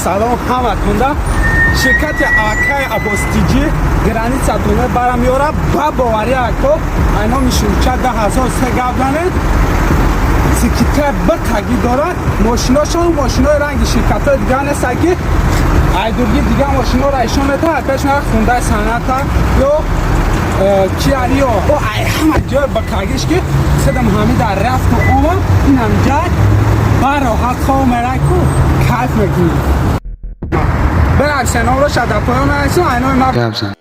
Салом ҳаматонда. Ширкати акай Аббостиҷӣ границатона барам ёра ба боварӣ, ако, айноми шурча 10 003 гап занед, скидка биқагӣ дорад. Мошиношон мошинои ранги ширкатҳои дига неста, ки айдурги дига мошиноро ишон метавонад пеш мера. Хундаи Соната ё Киа Рио. О, ай ҳама ҷой биқагиш, ки худам ҳами дар рафту омад, ин ҳам ҷай ба роҳат хоб мерай ку, кайф мекунӣ. Бинависе номро, дар поён нависем, айнои ма. Гап зан.